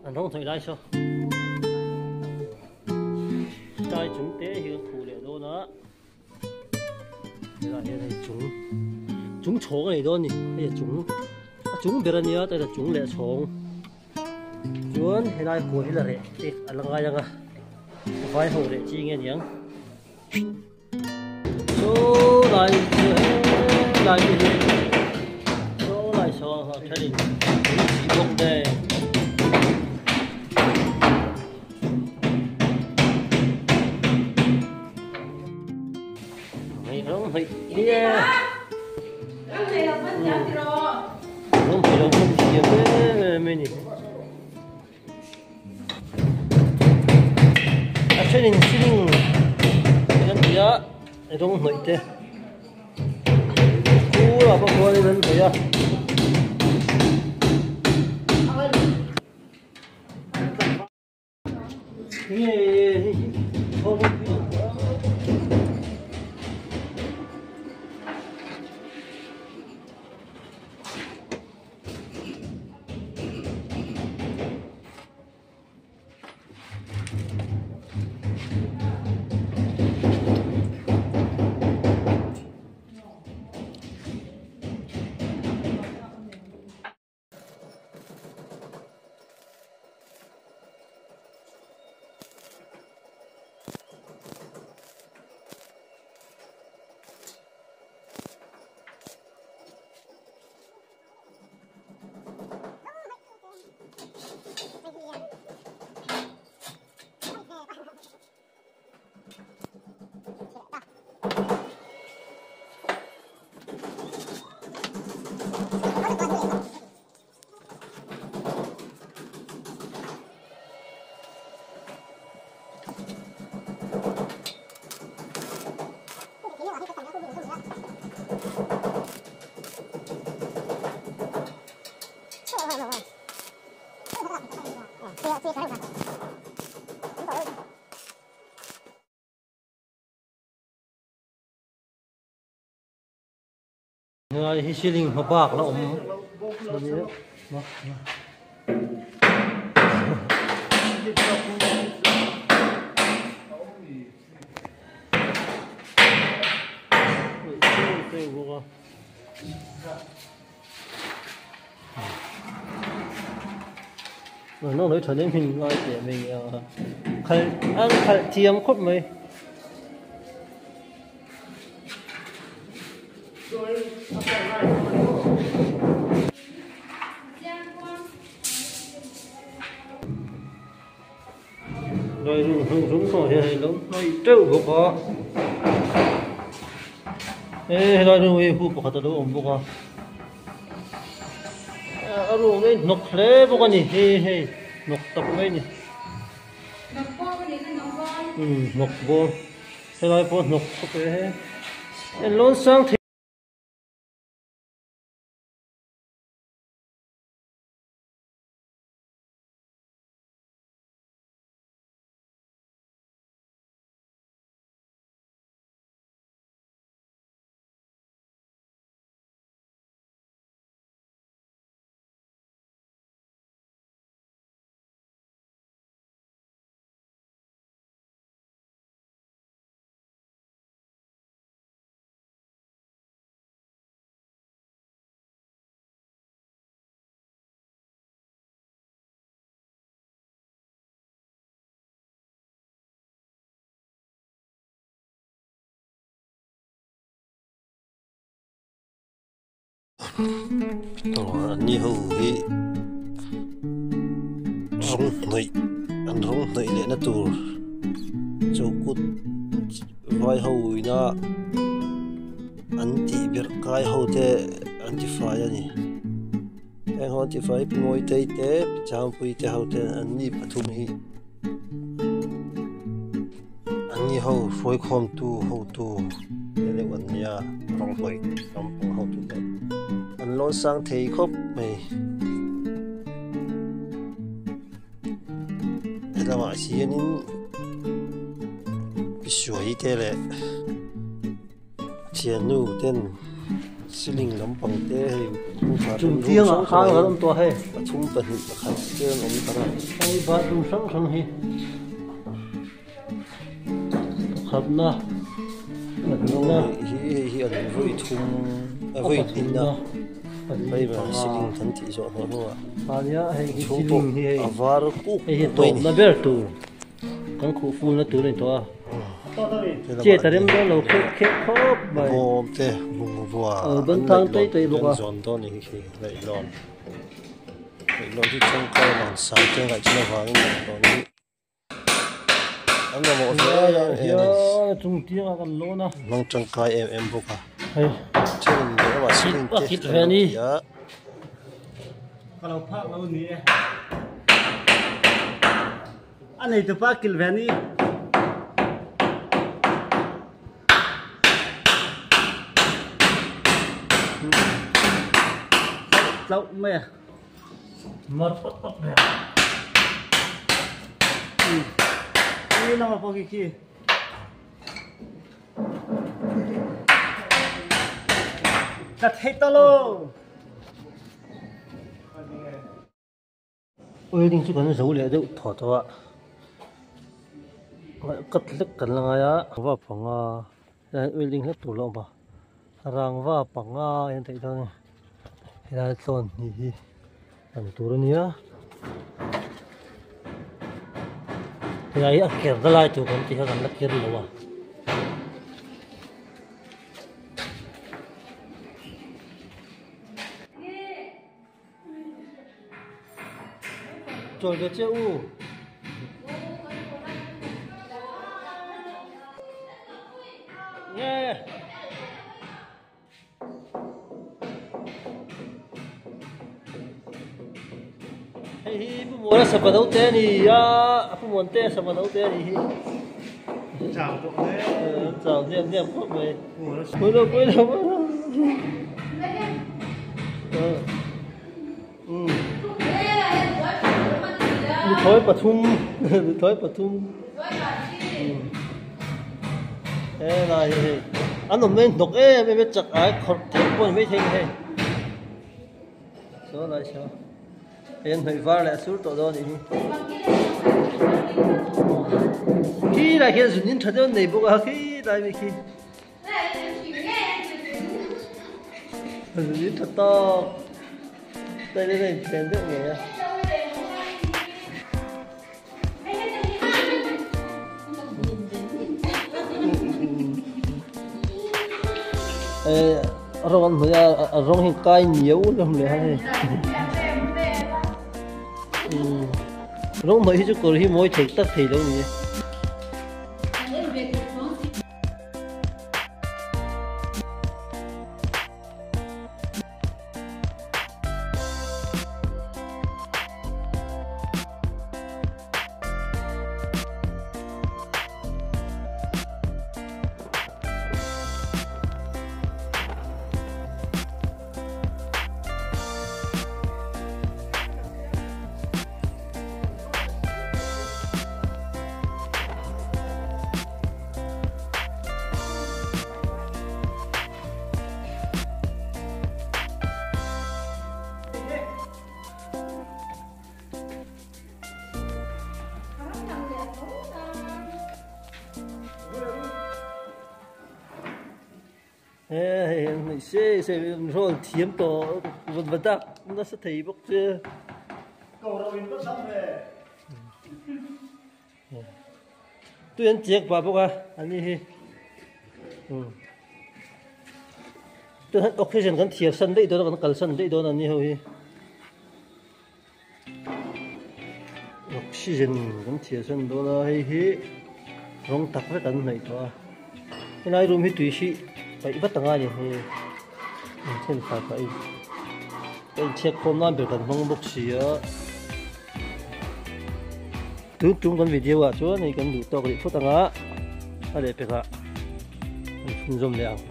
An rawng hnawih lai saw tai chung te hi kan khuh leh dawn a helaiah hian hei chung chung chhawng a ni dawn a ni hei a chung a chung ber a nia taila chung leh chhawng chuan helai kua hi la reh te a la ngai ang a vai ho reh chi nge niang saw lai chu helai te hi saw lai saw a thenin an chih bawk nen. A thenin ceiling an ti a rawng hnawih te khur ah pawh khuanin an hnawih a. Helai hi ceiling hma bak la awm Khalh an khalh thiam khawp mai. Rồi rung rung rồi thì nó hơi trâu bốc á. Ê rồi rồi hu bốc hạt đâu ông bốc á. A room ei hnawk hle bawk a ni hei hei hnawk tak mai a ni. Umm hnawk bawm helai pawh hnawk khawp e he en lawn sang thei. Aw an ni ho hi rawng hnawih an rawng hnawih leh na tur chokut vai ho ina an tih ber kai ho te an ti fai a ni heng ho an ti fai pi mawi te te pi changpui te ho te an ni pathum hi. An ni ho hruaikhawmtu hotu te deuh an nia rawng hnawih lampang hotu te an. An lawn sang thei khawp mai. Helamah hianin Pisuai te leh thiannu ten ceiling lampang te hei kawngkhar Chung chiangah khan kan awm tawh hei. Pathum pahnih pakhat te an awm thar a. Hei bathroom hrang hrang hi pakhatna pahnihna hi hei hi an vawi thum a vawi hnihna hei ceiling kan tih zawh hnawh hnuah Ania hei hi chhung pawh ceiling hi hei a var kuk hei hi mai a ni. tawpna ber tur. Kan khuh fulna tur a ni tawh a, chet a rem dawn lo kheuh kheuh khawp mai. Bawm te bungrua Aw ban thang tei tei bawk a. An zawn dawn a ni hi khi laihlawn. Laihlawn hi tangkai lang sang te ngaihchan avangin laihlawn hi an mamawh hle em em a ni. Hian chung tiangah kan lawn a. Hmang tangkai em em bawk a. Hei. Thenin lehlamah ceiling te an lo ti a. Ka lo phak lo ni e. A neitu pa kilh ve ni. Tloh mai a. Mar pawt pawt mai a. Khi lama pawh khi khi. Ka thei ta lo. Wedding chu kan zo leh deuh thaw tawh a cut hlek kan la ngai a rangva panga helai wedding hlek tur la awm a rangva panga a en theih dawn a ni helai tlawn hnih hi an tur a nia helai hi a ker na lai tur kan tih kha kan la ker lo a. Chawi ve che u. Nge. Hei hi Pu Muana sava no te a ni a, Pu Muante sava no te a ni hi. Chau tawh hle. Chau hniam hniam khawp mai. Pui lo pui lo pui lo. Mithawi pathum mithawi pathum helai hi hei an awm mai hnawk em em a chak ai khawrh theih pawh a ni maithei a ni hei saw lai saw hei an hnawih var leh a sur tawh dawn a nih hi khilai khian zun in tha deuh an nei bawk a khilai mi khi. Zun in tha tawk đây đây đây đèn deuh ngei a. A rawng an hmui a a rawng hi kai niau hlawm leh a hei rawng hmawih hi chu kawr hi mawi thei tak thei lo a ni e. Hei an hnaih se se rawn thiam tawh vat vat a nasa thei bawk che. Tui an chiak pah bawk a ani hi tun han oxygen kan thiar san daih dawn a kan kal san daih dawn a ni ho hi oxygen kan thiar san dawn a hei hi rawng tak vek an hnaih tawh a helai room hi tui hri paih vat anga ni hei in then fai pah in ka inchhiat khawm nan ber kan hmang bawk si a. Tun tum kan video ah chuan hei kan duh tawk rih phawt anga a lehpekah kan chhunzawm leh ang.